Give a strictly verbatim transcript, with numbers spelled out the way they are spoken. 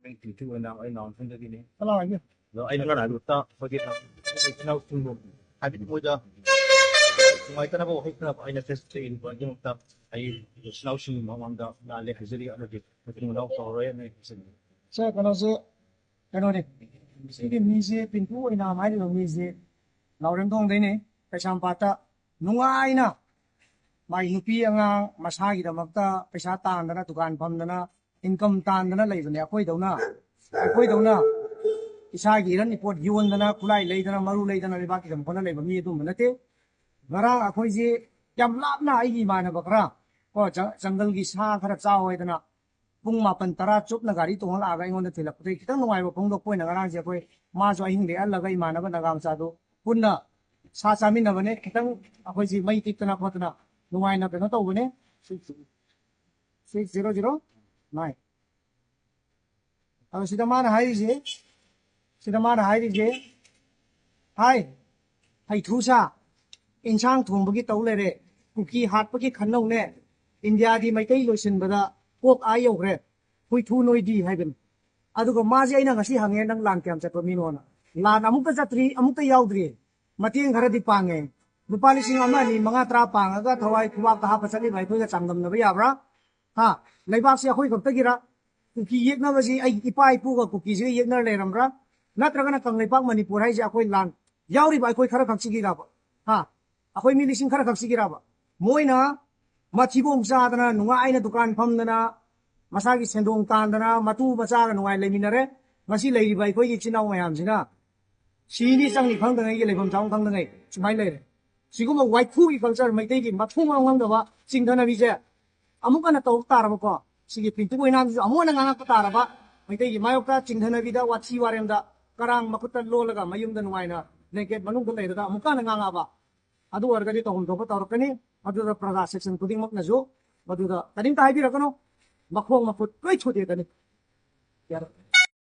ꯑꯩ ꯄꯤꯟꯇꯨ ꯑꯣꯏꯅ ꯑꯩ ꯅꯥꯎꯟꯁꯤꯡꯗꯒꯤꯅꯤ꯫ ꯆꯠꯂꯣ ꯍꯥꯏꯕꯤꯌꯨ꯫ ꯑꯗꯣ ꯑꯩꯅ ꯉꯔꯥꯡ ꯑꯌꯨꯛꯇ ꯑꯩꯈꯣꯏꯒꯤ ꯏꯆꯤꯟ ꯏꯅꯥꯎꯁꯤꯡꯕꯨ ꯍꯥꯏꯕꯗꯤ ꯃꯣꯏꯗ ꯅꯨꯡꯉꯥꯏꯇꯅꯕ ꯋꯥꯍꯩ ꯈꯔ ꯑꯩꯅ ꯆꯦꯁꯇꯒꯤꯗꯃꯛꯇ ꯑꯩ ꯏꯆꯤꯟ ꯏꯅꯥꯎꯁꯤꯡꯒꯤ ꯃꯃꯥꯡꯗ ꯂꯥꯜꯂꯦ ꯍꯥꯏꯖꯔꯤ꯫ ꯑꯃꯗꯤ ꯃꯇꯨꯡ ꯃꯅꯥꯎ ꯇꯧꯔꯔꯣꯏ ꯍꯥꯏꯅ ꯍꯥꯏꯖꯔꯤ꯫ ꯁꯥꯔ, ꯀꯩꯅꯣꯁꯦ, ꯀꯩꯅꯣꯅꯦ, ꯁꯤꯒꯤ ꯃꯤꯁꯦ ꯄꯤꯟꯇꯨ ꯑꯣꯏꯅꯥꯝ ꯍꯥꯏꯔꯤꯕ ꯃꯤꯁꯦ ꯅꯥꯎꯔꯦꯝꯊꯣꯡꯗꯩꯅꯦ꯫ ꯀꯩꯁꯥꯝꯄꯥꯠꯇ ꯅꯨꯡꯉꯥꯏꯅ ꯃꯥꯏ ꯅꯨꯄꯤ ꯑꯉꯥꯡ ꯃꯁꯥꯒꯤꯗꯃꯛꯇ ꯄꯩꯁꯥ ꯇꯥꯟꯗꯅ, ꯗꯨꯀꯥꯟ ꯐꯝꯗꯅ, ꯏꯟꯀꯝ ꯇꯥꯟꯗꯅ ꯂꯩꯕꯅꯦ꯫ ꯑꯩꯈꯣꯏꯗꯧꯅ ꯑꯩꯈꯣꯏꯗꯧꯅ ꯏꯁꯥꯒꯤ ꯏꯔꯟ ꯏꯄꯣꯠ ꯌꯣꯟꯗꯅ, ꯈꯨꯠꯂꯥꯏ ꯂꯩꯗꯅ, ꯃꯔꯨ ꯂꯩꯗꯅ ꯂꯩꯕꯥꯛꯀꯤꯗꯃꯛ ꯍꯣꯠꯅ ꯂꯩꯕ ꯃꯤ ꯑꯗꯨꯝꯕ ꯅꯠꯇꯦ꯫ ꯉꯔꯥꯡ ꯑꯩꯈꯣꯏꯁꯦ ꯌꯥꯝ ꯂꯥꯞꯅ, ꯑꯩꯒꯤ ꯏꯃꯥꯟꯅꯕ ꯈꯔ ꯀꯣ, ꯖ- ꯖꯪꯒꯜꯒꯤ ꯁꯥ ꯈꯔ ꯆꯥꯎ ꯍꯥꯏꯗꯅ ꯄꯨꯡ ꯃꯥꯄꯟ ꯇꯔꯥ ꯆꯨꯞꯅ ꯒꯥꯔꯤ ꯇꯣꯡꯉ ꯂꯥꯛꯑꯒ ꯑꯩꯉꯣꯟꯗ ꯊꯤꯜꯂꯛꯄꯗꯒꯤ ꯈꯤꯇꯪ ꯅꯨꯡꯉꯥꯏꯕ ꯐꯣꯡꯗꯣꯛꯄ ꯑꯣꯏꯅ ꯉꯔꯥꯡꯁꯦ ꯑꯩꯈꯣꯏ, ꯃꯥꯁꯨ ꯑꯍꯤꯡ ꯂꯦꯛꯍꯜꯂꯒ ꯏꯃꯥꯟꯅꯕ ꯅꯥꯒꯥ ꯃꯆꯥꯗꯨ ꯄꯨꯟꯅ ꯁꯥ ꯆꯥꯃꯤꯟꯅꯕꯅꯦ꯫ ꯈꯤꯇꯪ ꯑꯩꯈꯣꯏꯁꯤ ꯃꯩ ꯇꯤꯛꯇꯅ ꯈꯣꯠꯇꯅ ꯅꯨꯡꯉꯥꯏꯅ ꯀꯩꯅꯣ ꯇꯧꯕꯅꯦ꯫ Six zero zero nine꯫ ꯑꯗꯣ ꯁꯤꯗ ꯃꯥꯅ ꯍꯥꯏꯔꯤꯁꯦ, ꯁꯤꯗ ꯃꯥꯅ ꯍꯥꯏꯔꯤꯁꯦ, ꯍꯥꯏ, ꯍꯩꯊꯨ ꯁꯥ, ꯏꯟꯁꯥꯡ ꯊꯣꯡꯕꯒꯤ ꯇꯧ ꯂꯩꯔꯦ, ꯀꯨꯀꯤ ꯍꯥꯠꯄꯒꯤ ꯈꯟꯅꯧꯅꯦ, ꯏꯟꯗꯤꯌꯥꯗꯤ ꯃꯩꯇꯩ ꯂꯣꯏꯁꯤꯟꯕꯗ ꯀꯣꯛ ꯑꯥ ꯌꯧꯈ꯭ꯔꯦ, ꯍꯨꯏꯊꯨ ꯅꯣꯏꯗꯤ ꯍꯥꯏꯕꯅꯤ꯫ ꯑꯗꯨꯒ ꯃꯥꯁꯦ ꯑꯩꯅ ꯉꯁꯤ ꯍꯪꯉꯦ, "ꯅꯪ ꯂꯥꯟ ꯀꯌꯥꯝ ꯆꯠꯄ ꯃꯤꯅꯣꯅ?" ꯂꯥꯟ ꯑꯃꯨꯛꯇ ꯆꯠꯇ꯭ꯔꯤ, ꯑꯃꯨꯛꯇ ꯌꯥꯎꯗ꯭ꯔꯤ꯫ ꯃꯇꯦꯡ ꯈꯔꯗꯤ ꯄꯥꯡꯉꯦ꯫ ꯂꯨꯄꯥ ꯂꯤꯁꯤꯡ ꯑꯃ, ꯑꯅꯤ, ꯃꯉꯥ, ꯇꯔꯥ ꯄꯥꯡꯉꯒ ꯊꯋꯥꯏ ꯈꯨꯕꯥꯛꯇ ꯍꯥꯞꯄ ꯆꯠꯂꯤꯕ ꯑꯩꯈꯣꯏꯒ ꯆꯥꯡꯗꯝꯅꯕ ꯌꯥꯕ꯭ꯔꯥ? ꯍꯥ? ꯂꯩꯕꯥꯛꯁꯤ ꯑꯩꯈꯣꯏ ꯈꯛꯇꯒꯤꯔ? ꯀꯨꯀꯤ ꯌꯦꯛꯅꯕꯁꯤ ꯑꯩꯒꯤ ꯏꯄꯥ ꯏꯄꯨꯒ ꯀꯨꯀꯤꯁꯤꯒ ꯌꯦꯛꯅꯔ ꯂꯩꯔꯝꯕ꯭ꯔꯥ? ꯅꯠꯇ꯭ꯔꯒꯅ ꯀꯪꯂꯩꯄꯥꯛ ꯃꯅꯤꯄꯨꯔ ꯍꯥꯏꯁꯦ ꯑꯩꯈꯣꯏ ꯂꯥꯟ ꯌꯥꯎꯔꯤꯕ ꯑꯩꯈꯣꯏ ꯈꯔ ꯈꯛꯁꯤꯒꯤꯔꯕ? ꯍꯥ? ꯑꯩꯈꯣꯏ ꯃꯤ ꯂꯤꯁꯤꯡ ꯈꯔ ꯈꯛꯁꯤꯒꯤꯔꯕ? ꯃꯣꯏꯅ ꯃꯊꯤꯕꯣꯡ ꯆꯥꯗꯅ, ꯅꯨꯡꯉꯥꯏꯅ ꯗꯨꯀꯥꯟ ꯐꯝꯗꯅ, ꯃꯁꯥꯒꯤ ꯁꯦꯟꯗꯣꯡ ꯇꯥꯟꯗꯅ, ꯃꯇꯨ ꯃꯆꯥꯒ ꯅꯨꯡꯉꯥꯏ ꯂꯩꯃꯤꯟꯅꯔꯦ꯫ ꯉꯁꯤ ꯂꯩꯔꯤꯕ ꯑꯩꯈꯣꯏꯒꯤ ꯏꯆꯤꯟ ꯏꯅꯥꯎ ꯃꯌꯥꯝꯁꯤꯅ ꯁꯤꯅꯤ ꯆꯪꯅꯤ ꯈꯪꯗꯉꯩꯒꯤ ꯂꯩꯐꯝ ꯆꯥꯐꯝ ꯈꯪꯗꯉꯩ ꯁꯨꯃꯥꯏꯅ ꯂꯩꯔꯦ꯫ ꯁꯤꯒꯨꯝꯕ ꯋꯥꯏꯈꯨꯒꯤ ꯀꯜꯆꯔ, ꯃꯩꯇꯩꯒꯤ ꯃꯊꯣꯡ ꯃꯔꯝ ꯈꯪꯗꯕ ꯆꯤꯡꯊꯅꯕꯤꯁꯦ ꯑꯃꯨꯛ ꯍꯟꯅ ꯇꯧꯔꯛ ꯇꯥꯔꯕꯀꯣ, ꯁꯤꯒꯤ ꯄꯤꯟꯇꯨ ꯑꯣꯏꯅꯥꯝꯁꯤꯁꯨ ꯑꯃꯨꯛ ꯍꯟꯅ ꯉꯥꯡꯉꯛꯄ ꯇꯥꯔꯕ, ꯃꯩꯇꯩꯒꯤ ꯃꯥꯌꯣꯛꯇ ꯆꯤꯡꯊꯅꯕꯤꯗ, ꯋꯥꯊꯤ ꯋꯥꯔꯦꯝꯗ, ꯀꯔꯥꯡ ꯃꯈꯨꯠꯇ ꯂꯣꯜꯂꯒ ꯃꯌꯨꯝꯗ ꯅꯨꯡꯉꯥꯏꯅ ꯕ꯭ꯂꯦꯡꯀꯦꯠ ꯃꯅꯨꯡꯗ ꯂꯩꯔꯒ ꯑꯃꯨꯛꯀ ꯍꯟꯅ ꯉꯥꯡꯉꯛꯑꯕ, ꯑꯗꯨ ꯑꯣꯏꯔꯒꯗꯤ ꯇꯧꯐꯝ ꯊꯣꯛꯄ ꯇꯧꯔꯛꯀꯅꯤ꯫ ꯃꯗꯨꯗ ꯄ꯭ꯔꯖꯥ ꯁꯦꯛꯁꯟ ꯈꯨꯗꯤꯡꯃꯛꯅꯁꯨ ꯃꯗꯨꯗ ꯀꯔꯤꯝꯇ ꯍꯥꯏꯕꯤꯔꯛꯀꯅꯨ, ꯃꯈꯣꯡ ꯃꯈꯨꯠ ꯂꯣꯏ ꯊꯨꯗꯦꯛꯀꯅꯤ꯫ ꯌꯥꯔꯦ꯫